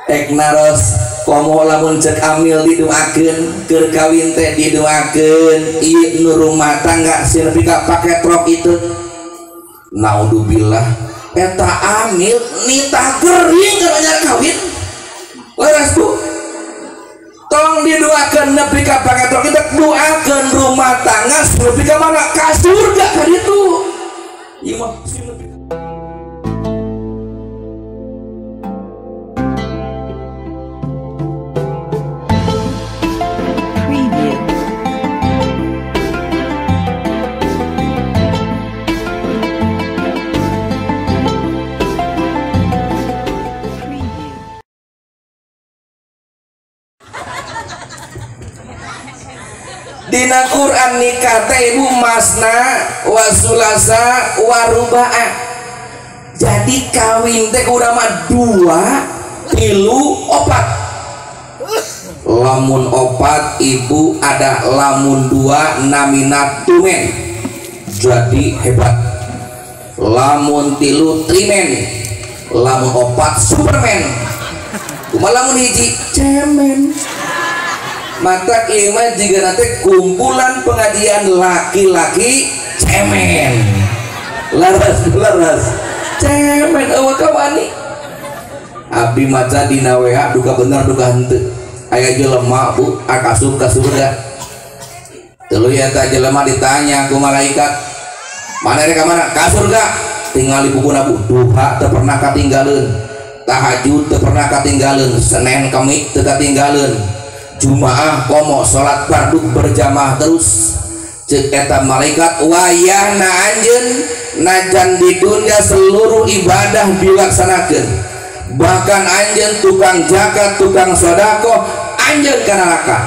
Ek naros komo lamun cek amil didoakeun keur kawin teh didoakeun ieu nu rumah tangga sing nepi ka pake truk itu. Naudzubillah eta amil nitah gering keur anyar kawin. Leres Bu. Tong didoakeun nepi ka pake truk itu, doakeun rumah tangga nepi ka mana? Ka surga ka ditu. Ieu mah sing nepi. Dina Quran nikah teh ibu masna wasulasa waruba'a. Jadi kawin teh urang mah 2, 3, 4. Lamun 4 ibu ada lamun 2 namina tumen. Jadi hebat. Lamun 3 trimen. Lamun 4 superman. Kumaha lamun 1 cemen. Mata ieu mah jiga nanti kumpulan pengajian laki-laki cemen. Laras laras cemen eueuh kawani. Abdi maca dina WA duka bener duka henteu. Aya jelema Bu asup ka surga. Tuluy eta jelema ditanya ku malaikat, "Mana rek ka mana?" Ka surga. Tingali bukuna Bu, duha teu pernah katinggaleun, tahajud teu pernah katinggaleun, Senin Kamis teu katinggaleun. Jumaah komo salat fardu berjamaah terus. Ceuk eta malaikat wayahna anjeun najan di dunia seluruh ibadah dilaksanakeun, bahkan anjeun tukang zakat, tukang sedekah, anjeun ka neraka.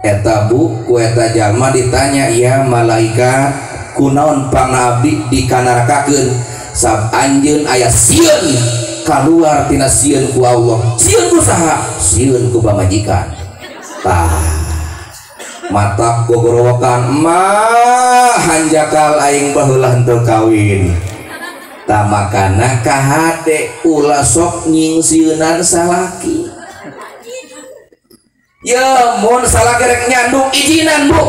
Eta Bu ku eta jalma ditanya, "Ya malaikat, kunaon pangabdi dikanarakakeun? Sab anjeun aya sieun kaluar tina sieun ku Allah." Sieun ku saha? Sieun ku pamajikan. Tah mata gogorowokan mah hanjakal aing baheula henteu kawin. Tah makana kahade ulah sok nyingsieunan salaki. Ya mun salaki rek nyandung izinan Bu.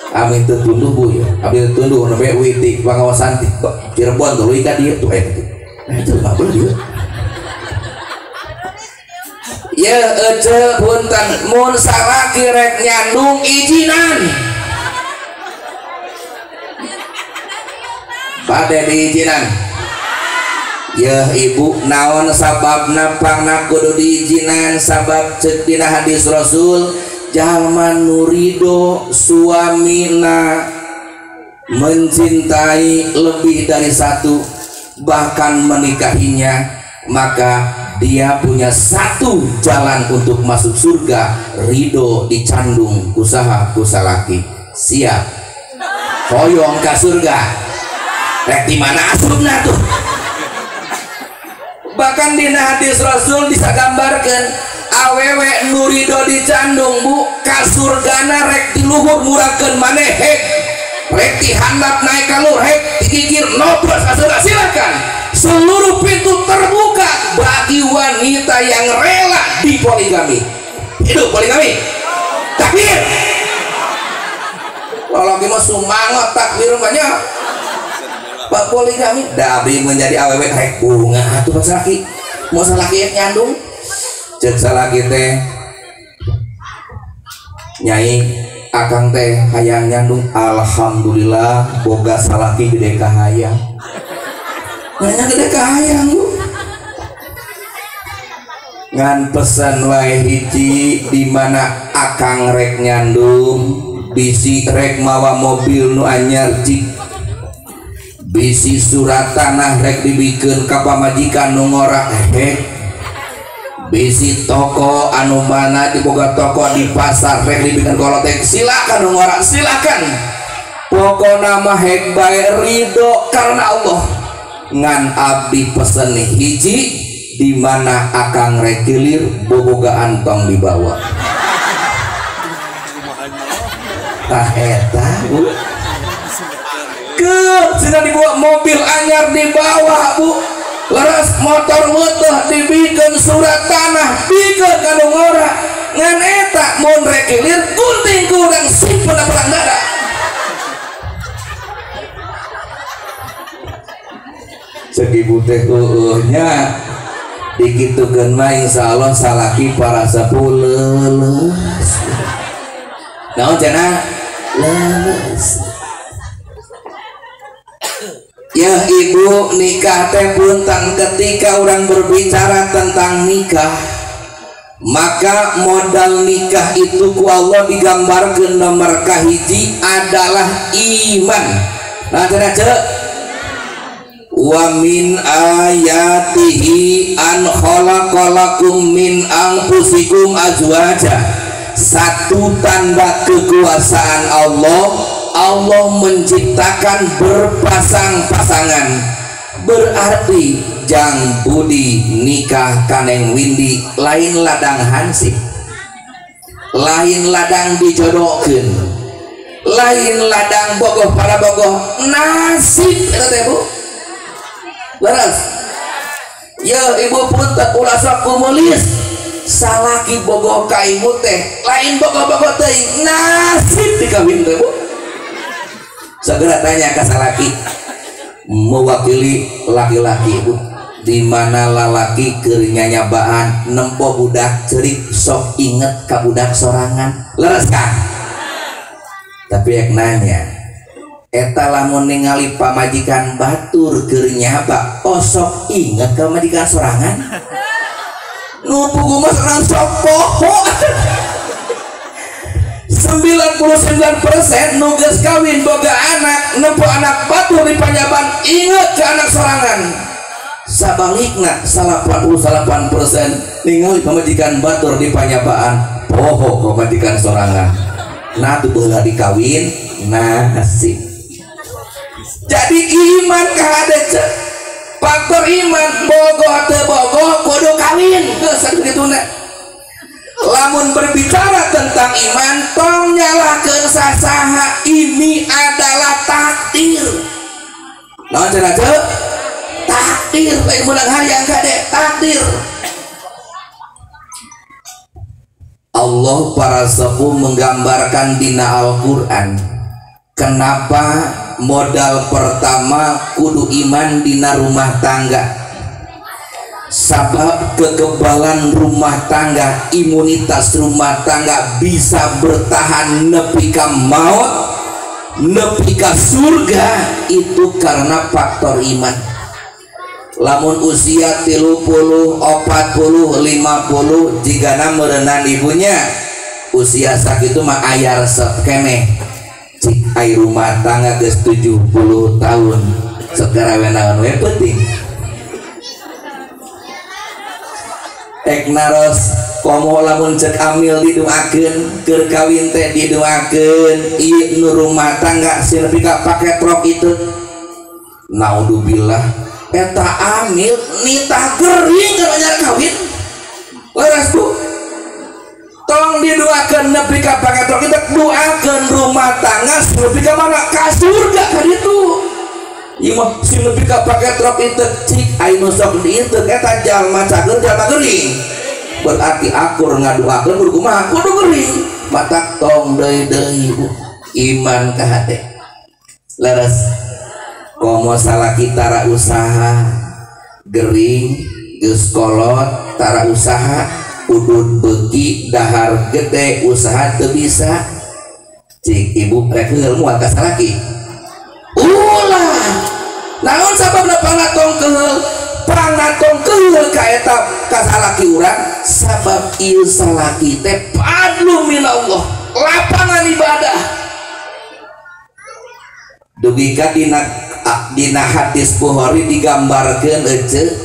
Amin teu tunduh Bu ya. Abdi teu tunduh nembe witi pangawasan ti Cirebon tuluy ka dieu tuh eta. Nah itu mah beul dieu. Ya ece punten mun salaki rek nyandung izinan. Bade diizinan. Ya ibu naon sababna pangna kudu diizinan? Sabab ceuk dina hadis Rasul, jalma nu ridho suamina mencintai lebih dari satu bahkan menikahinya, maka dia punya satu jalan untuk masuk surga, ridho dicandung kusaha kusalaki. Siap hoyong ka surga rek di mana asupna tuh. Bahkan dina hadis Rasul bisa gambarkan awewe nu ridho dicandung Bu ka surgana rek di luhur murakeun maneh hek, rek di handap naik ka luhur hek, digigir nobros ka surga. Silakan, seluruh pintu terbuka bagi wanita yang rela dipoligami. Hidup poligami. Takbir. Lalaki mah semangat takbir banyak. Pak poligami da abdi menjadi awewe rek bunga atuh pas laki. Mau salaki nyandung. Ceuk salaki teh nyai akang teh hayang nyandung, alhamdulillah boga salaki gede kahayang. Nanya gede kahayang Bu. Ngan pesan wae hiji di mana akang rek nyandung, bisi rek mawa mobil nu anyar cik, bisi surat tanah rek dibikeun ka pamajikan nu ngorak hek, bisi toko anu mana diboga toko di pasar rek dibikeun kolotek, silakan nu ngorak silakan. Pokona mah hek bae ridho karena Allah. Ngan abdi pesen hiji di mana akang rek kilir bobogaan tong dibawa. Tah eta Bu. Ke cenah dibawa mobil anyar dibawa bu. Leres motor weuteuh dibikeun surat tanah, bikeun ka nu ngora. Ngan eta mun rek ilir gunting ku urang simpen perang dada. Cek ibu teh heueuh nya dikitukeun mah insyaallah salaki para sepuh leuleus. Naon cenah? Leuleus. Ya ibu nikah teh punten ketika orang berbicara tentang nikah maka modal nikah itu ku Allah digambarkeun nomor kahiji adalah iman. Nah cenah cek wa min ayatihi an khalaqalakum min anfusikum azwaja. Satu tanda kekuasaan Allah, Allah menciptakan berpasang-pasangan. Berarti jang budi nikah kaneng windi lain ladang hansip, lain ladang dijodohkeun, lain ladang bogoh pada bogoh nasib eta teh bu. Leres ya ibu punten ulah sok kumulis salaki bogoh ka ibu teh lain bogoh-bogoh teuing nasib dikawin teh bu. Segera tanya ke salaki mewakili laki-laki bu, di mana lalaki keur nyanyabaan nempo budak cerik sok inget ka budak sorangan. Leres kan? Tapi ek nanya eta lamun ningali pamajikan batur keur nyaba osok inget ka pamajikan sorangan nu pugu mah sorangan sok poho. 99% nu geus kawin boga anak nempo anak batur di panyaban inget ka anak sorangan. Sabalikna 88% ningali pamajikan batur di panyabaan poho pamajikan sorangan. Nah tuh baheula dikawin nasib. Jadi iman kahade cek faktor iman bogoh teu bogoh kudu kawin geus sagituna. Lamun berbicara tentang iman tong nyalahkeun sasaha, ini adalah takdir. Naon cenah cek? Takdir lain meunang hayang kade takdir. Allah para sepuh menggambarkan dina Al-Qur'an kenapa modal pertama kudu iman dina rumah tangga. Sabab kekebalan rumah tangga, imunitas rumah tangga bisa bertahan nepi ka maut, nepi ka surga itu karena faktor iman. Lamun usia 30, 40, 50 jigana meureunan ibunya usia sakitu mah aya resep keneh. Cik ai rumah tangga geus 70 tahun segera we naon we penting. Ek naros komo lamun cek amil didoakeun keur kawin teh didoakeun ieu nu rumah tangga sing nepi ka pake truk itu. Naudzubillah eta amil nitah gering keur anyar kawin. Leres bu. Tong didoakeun nepi ka pake truk itu, doakeun rumah tangga nepi ka mana ka surga ka ditu. Ieu mah sing nepi ka pake truk itu cik ai nu sok diinteuk eta jalma cager jalma gering. Berarti akur ngadoakeun kudu kumaha kudu gering. Matak tong deui-deui bu iman ka hate. Leres komo salaki tara usaha gering geus kolot tara usaha udud beuki dahar gede usaha teu bisa. Cik ibu rek heul moal ka salaki ulah. Naon sababna pangatong keheul? Pangatong keheul ka eta ka salaki urang sabab ieu salaki teh fadlu minallah, lapangan ibadah. Dugi ka dina hadis Bukhari digambarkeun ece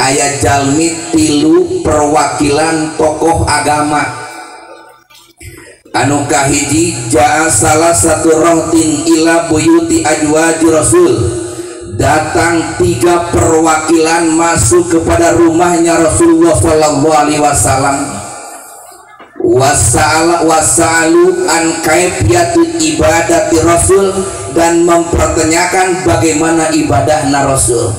aya jalmi tilu perwakilan tokoh agama. Anu kahiji jaa salah satu rohtin ila buyuti ajwaji rasul. Datang tiga perwakilan masuk kepada rumahnya Rasulullah sallallahu alaihi wasallam. Wasa'alu an kaifiyati ibadati rasul, dan mempertanyakan bagaimana ibadahna Rasul.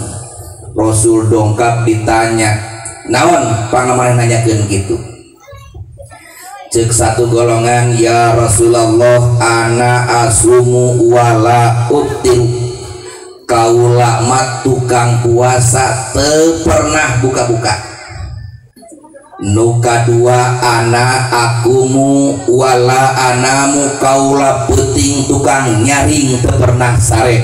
Rasul dongkap ditanya, naon pangamaneh nanyakeun kitu? Cek satu golongan, ya Rasulullah ana asumu wala uftiru, kaula mah tukang puasa teu pernah buka-buka. Nu kadua ana akumu wala anamu, kaula peuting tukang nyaring teu pernah sare.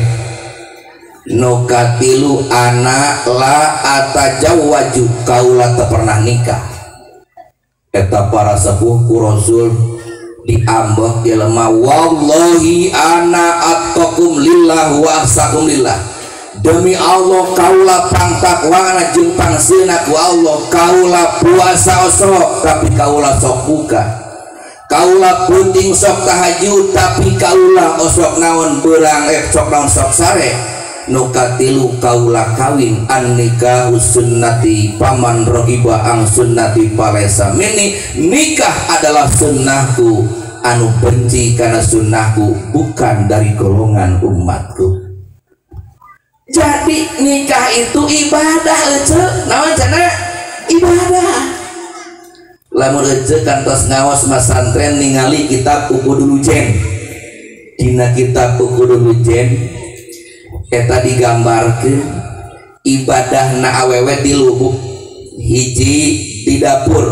Nu katilu ana la atajawwaju, kaula teu pernah nikah. Eta para sepuh ku Rasul diambek jelema, wallahi ana attaqum lillah wa ahsakum lillah, demi Allah kaula pangtakwana jeung pangseuna ku Allah, kaula puasa osok tapi kaula sok buka, kaula peuting sok tahajud tapi kaula osok naon beurang sok naon sok sare. Nu katilu kaula kawin, an nikahu sunnati paman rohiba ang sunnati palesa minni, nikah adalah sunnahku, anu benci karena sunnahku bukan dari golongan umatku. Jadi nikah itu ibadah ece, naon cenah ibadah. Lamun ece kantos ngaos masantren ningali kitab Uqudul Lujain. Dina kitab Uqudul Lujain eta digambarkeun ibadahna awewe di lubuk, hiji di dapur,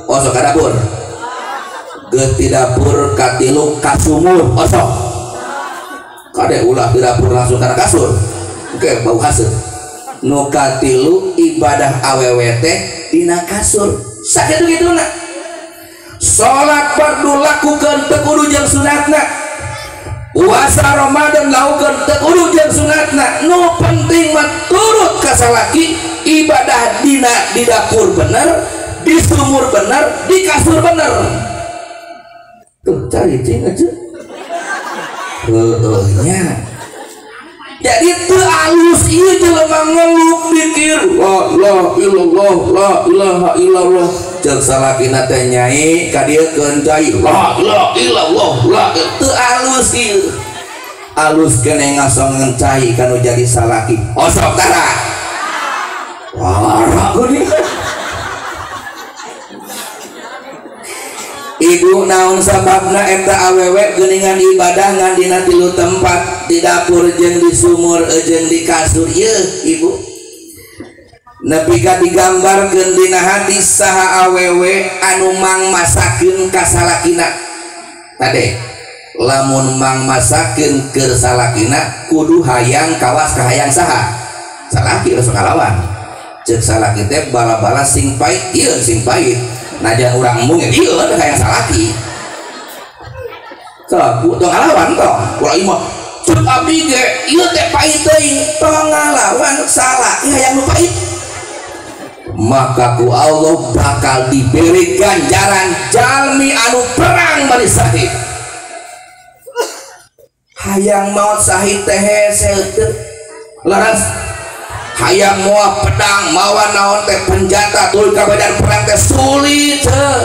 osok ka dapur, geus di dapur katilu ka sumur, osok kade ulah di dapur langsung kana kasur, oke bau haseut. Nu katilu ibadah awewe teh dina kasur, sakitu kituna. Salat fardu lakukeun teu kudu jeung sunatna, puasa Ramadan lakukeun teu kudu jeung sunatna, nu penting mah turut ka salaki, ibadah dina di dapur bener, di sumur bener, di kasur bener. Tuh cari cing aja. Heueuh nya. Jadi teu alus ieu jelema ngeluh mikir la ilaha illallah la ilaha illallah, ceuk salakina teh nyai ka dieu keun cai la ilaha illallah la, teu alus ieu. Alus keneh ngasongan cai kanu jadi salaki osok tara wara geuning. Ibu naon sababna eta awewe geuningan ibadah ngan dina tilu tempat, di dapur jeung di sumur jeung di kasur. Ieu ibu nepi ka digambarkeun dina hadis saha awewe anu mang masakeun ka salakina. Tade lamun mang masakeun keur salakina kudu hayang kawas ka hayang saha? Salaki langsung ngalawan. Ceuk salaki teh bala-bala sing pait, ieu sing pait. Najan urang embung ya ieu hayang salaki. Sok tong ngalawan tong. Ulah ieu mah ceuk abdi ge ieu teh pait teuing, tong ngalawan salaki hayang nu pait. Maka ku Allah bakal diberi ganjaran jalmi anu perang bari sahid. Hayang maot sahid teh hese teu laras, hayang moal pedang mawa naon teh penjata tuluy ka medan perang teh sulit teu.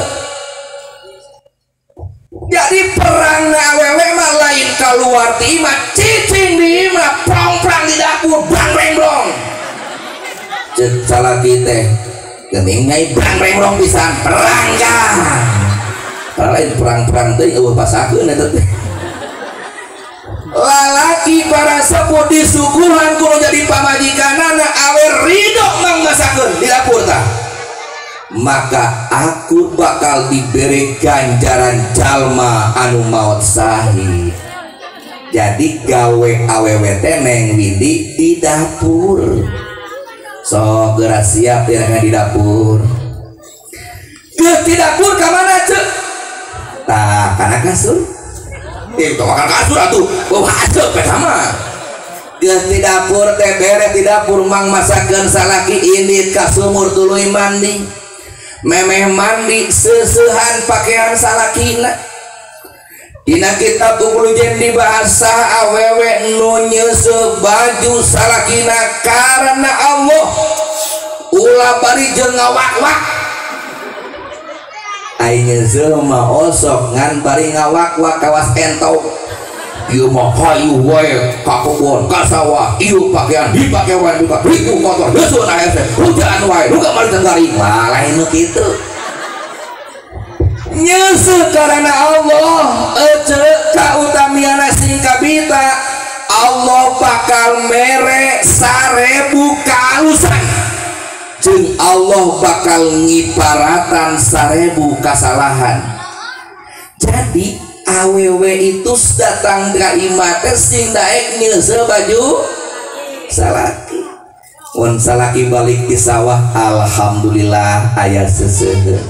Jadi perang na awewe mah lain kaluar ti imah, cicing di imah, prong-prang di dapur, brang breng brong. Ceuk salaki teh geuning nyai brang breng brong pisan perang kah. Lain perang-perang teh eueuh pasakeun eta teh. Lalaki para sepuh disuguhan kudu jadi pamajikanana awe ridho mang masakeun di dapur tah, maka aku bakal diberi ganjaran jalma anu maot sahid. Jadi gawe awewe teh neng Windi di dapur. Sok geura siap tirana di dapur. Geus di dapur ka mana ceuk? Tah kana kasur. Tong makan kasur atuh, bau haseup eta mah. Geus di dapur teh beres di dapur mang masakeun salaki indit ka sumur tuluy mandi. Memeh mandi seuseuhan pakaian salakina. Dina kitab Uqudul Lujain dibahas saha awewe nu nyeuseuh baju salakina karena Allah, ulah bari jeung ngawak-wak. Ai nyeuseuh mah osok ngan bari ngawak-wak kawas entok. Ieu mah hayu wae ka kebon ka sawah ieu pakaian dipake wae duka riku kotor heuseun hese hujan wae duka mari garing lah lain nu kitu nyeuseuh karena Allah ece kautamiana sing kabita Allah bakal mere 1000 kalusan jeung Allah bakal ngiparatan 1000 kasalahan. Jadi awewe itu datang ka imah teh sing daek nyeuseuh baju salaki. Mun salaki balik di sawah alhamdulillah aya seuseuheun.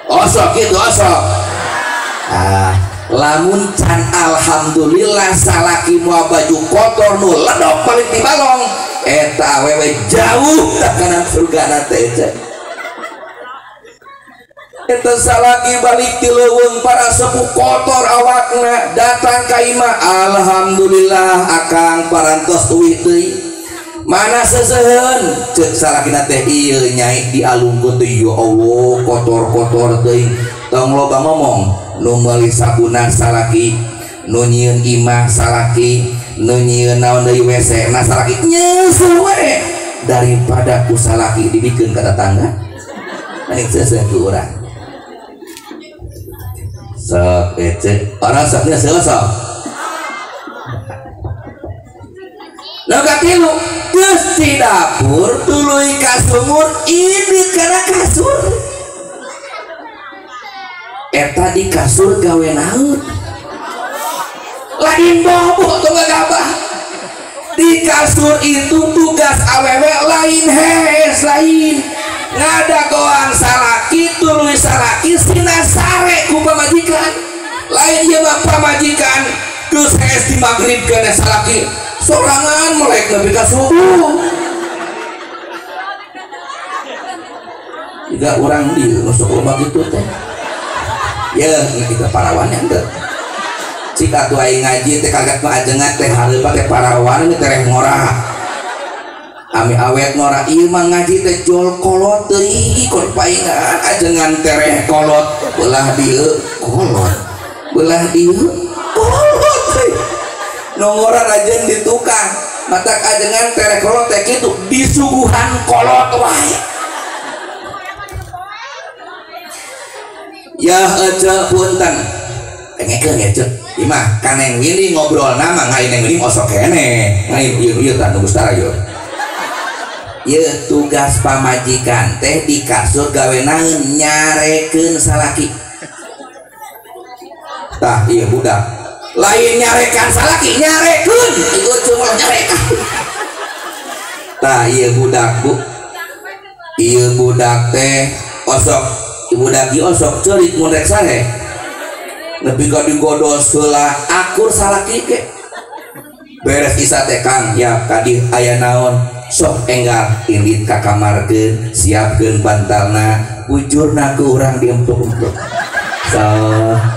Osok kitu osok. Ah, lamun can alhamdulillah salaki moal baju kotor nu ledok balik di balong eta awewe jauh kana surgana teh. Eta salaki balik ti leuweung para sepuh kotor awakna datang ka imah alhamdulillah akang parantos uih deui mana seseuheun ceuk salakina teh ieu nyai dialungkeun teh ya Allah kotor-kotor teuing tong loba ngomong nu meuli sabuna salaki nu nyieun imah salaki nu nyieun naon deui WC na salaki nyeuseuh we daripada ku salaki dibikeun ka tetangga mending seseuh ku urang. Sok ece orang soknya sok nu katilu geus di dapur tuluy ka sumur ini kana kasur eta di kasur gawe naon lain bobo tong gabah di kasur itu tugas awewe lain hees lain ngadagoan salaki tuluy salaki sina sare ku pamajikan lain ieu mah pamajikan geus hees di magrib kana salaki sorangan melek nepi ka subuh juga urang di masuk loba kitu teh ya kita parawan ya henteu cik atuh aing ngaji teh kaget mah ajengan teh hareup teh parawan teh ngora ami awet ngora ieu mah ngaji teh jol kolot teuing ikut paingan ajengan tereh kolot belah dieu kolot belah dieu kolot teuing nu ngora ajen di tukang matak ajengan tereh kolot teh kitu disuguhan kolot wae ya ece punten pengekeun ya cek imah kaneng Wini ngobrol nama ngai neng Wini osok keneh ngai ieu ieu tah nu gustara ieu. Ye tugas pamajikan teh di kasur gawe naon nyarekeun salaki tah ieu budak lain nyarekan salaki nyarekeun ieu cuma nyarekan tah ieu budak bu ieu budak teh osok budak ieu osok ceurik mun rek sare nepi ka digodos heula akur salaki ge beres isa teh Kang ya kadi aya naon sok enggal indit ka kamarkeun siapkeun bantalna bujurna ku urang diempuk-empuk so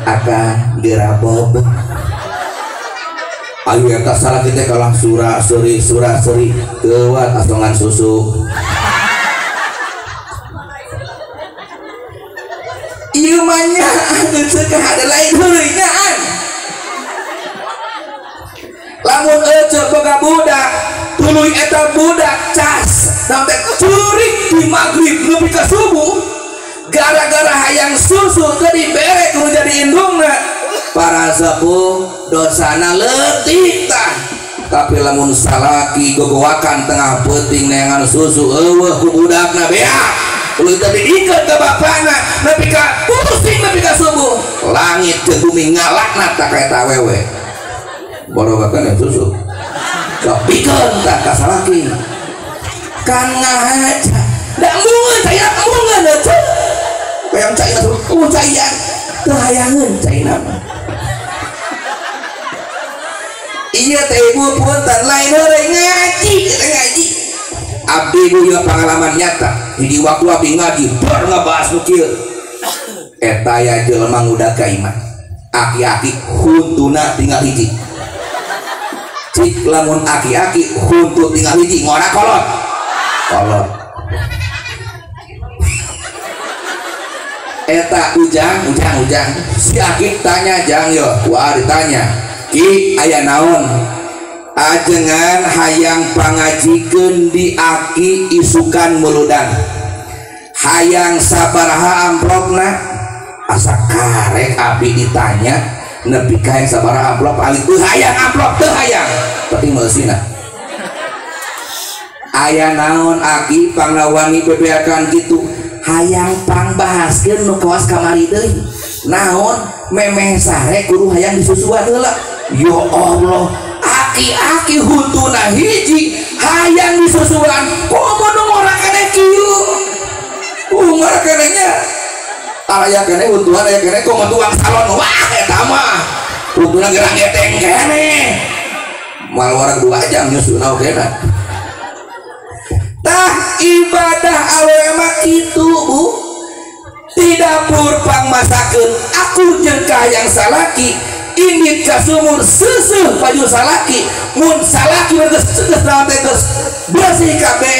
akan gerabob ayo eta salaki teh kalah sura-suri keuat asongan susu ieu mah nya ceuk ada lain heureuy nyaan lamun ece boga budak tuluy eta budak cas sampai curik di maghrib nepi ka subuh gara-gara hayang susu teu dibere kudu jadi indungna para sepuh dosana leutik tah tapi lamun salaki gogowakan tengah peuting neangan susu eueuh ku budakna beak tuluy teh diikeun ka bapana nepi ka pusing nepi ka subuh langit jeung bumi ngalaknat ta ka eta awewe borogakeun susu sok pikeun tah ka salaki kan ngahaja da embungeun cai embungeun teh hayang cai oh caian teu hayangeun caina mah iya teh ibu punten lain heureuy ngaji teh ngaji abdi ibu ieu pengalaman nyata di waktu abdi ngaji bar ngabahas nu kieu eta aya jelema ngudag ka imah aki-aki huntuna tinggal hiji cik lamun aki-aki huntu tinggal hiji ngora kolot kolot eta ujang ujang ujang si aki tanya jang yo wah ditanya Ki aya naon ajengan hayang pangajikeun di aki isukan muludan hayang sabaraha amplopna asa karek abdi ditanya nepi ka hayang sabaraha amplop ali teu hayang amplop teu hayang penting meusina aya naon aki panglawani bebeakan kitu hayang pangbahaskeun nu kawas kamari deui naon memeh sare kudu hayang disusuan heula ya Allah aki-aki huntuna hiji hayang disusuan komo nu ngora keneh kieu ngora keneh nya aya keneh huntuan aya keneh komo tuang salon wah eta mah huntuna gerang geteng keneh moal wareg 2 jam nyusuna oge na tah ibadah awewe mah kitu Bu di dapur pangmasakeun aku jeung kahayang salaki indit ka sumur seuseuh baju salaki mun salaki geus geus naon teh geus bersih kabeh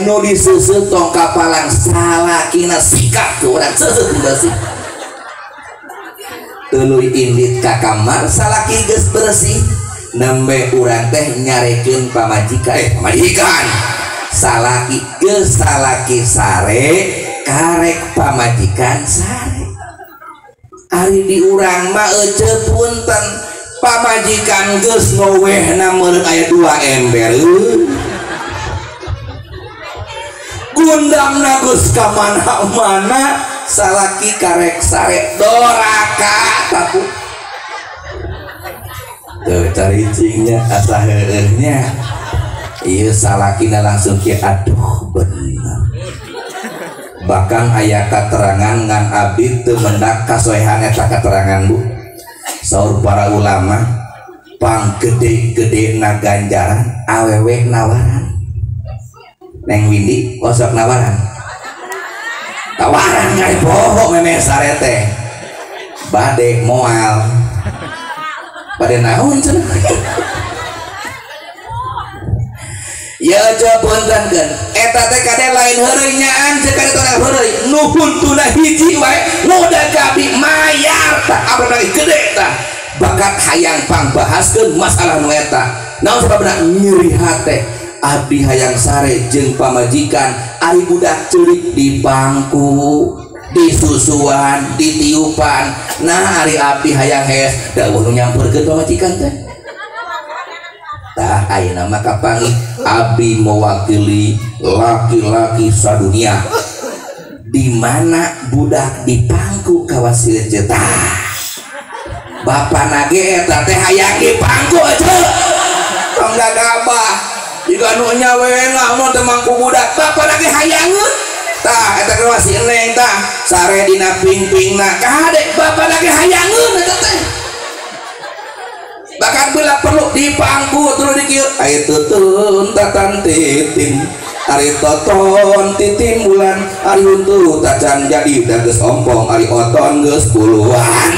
nu diseuseuh tong kapalang salakina sikat ku urang seuseuh bersih tuluy indit ka kamar salaki geus bersih nembe urang teh nyarekeun pamajikan pamajikan salaki geus salaki sare karek pamajikan sare ari di urang mah ece punten pamajikan geus ngowehna meureun aya 2 ember gundamna geus ka mana-mana salaki karek sare doraka tapu tuh caricingnya asa heueuhnya ieu salakina langsung kieu aduh bener bahkan aya katerangan ngan abdi teu mendak kasoehan eta katerangan Bu saur para ulama pang gede-gedena ganjaran awewe nawaran Neng Windy osok nawaran tawaran kali poho memeh sare teh bade moal bade naon cenah ya aja puntenkeun eta teh kade lain heureuy nyaan ceuk kade teh heureuy nu huntuna hiji wae muda ka abdi mayar tah amplop lagi gede tah bakat hayang pangbahaskeun masalah nu eta naon sababna nyeri hate abdi hayang sare jeung pamajikan ari budak ceurik di pangku disusuan ditiupan nah ari abdi hayang hees da eueuh nu nyamperkeun pamajikan teh tah ayeuna mah kapanggih abdi mewakili laki-laki sadunia di mana budak dipangku kawas ece tah bapana ge eta teh hayang dipangku ece tong gagabah jiga nu nya we mah teu mangku budak bapana ge hayangeun tah eta kawas si Neng tah sare dina pingpingna kahade bapana ge hayangeun eta teh bahkan bila perlu dipangku terus dikieu ai tutun tatan titim ari toton titim bulan ari huntu tacan jadi da geus ompong ari oton geus puluhan.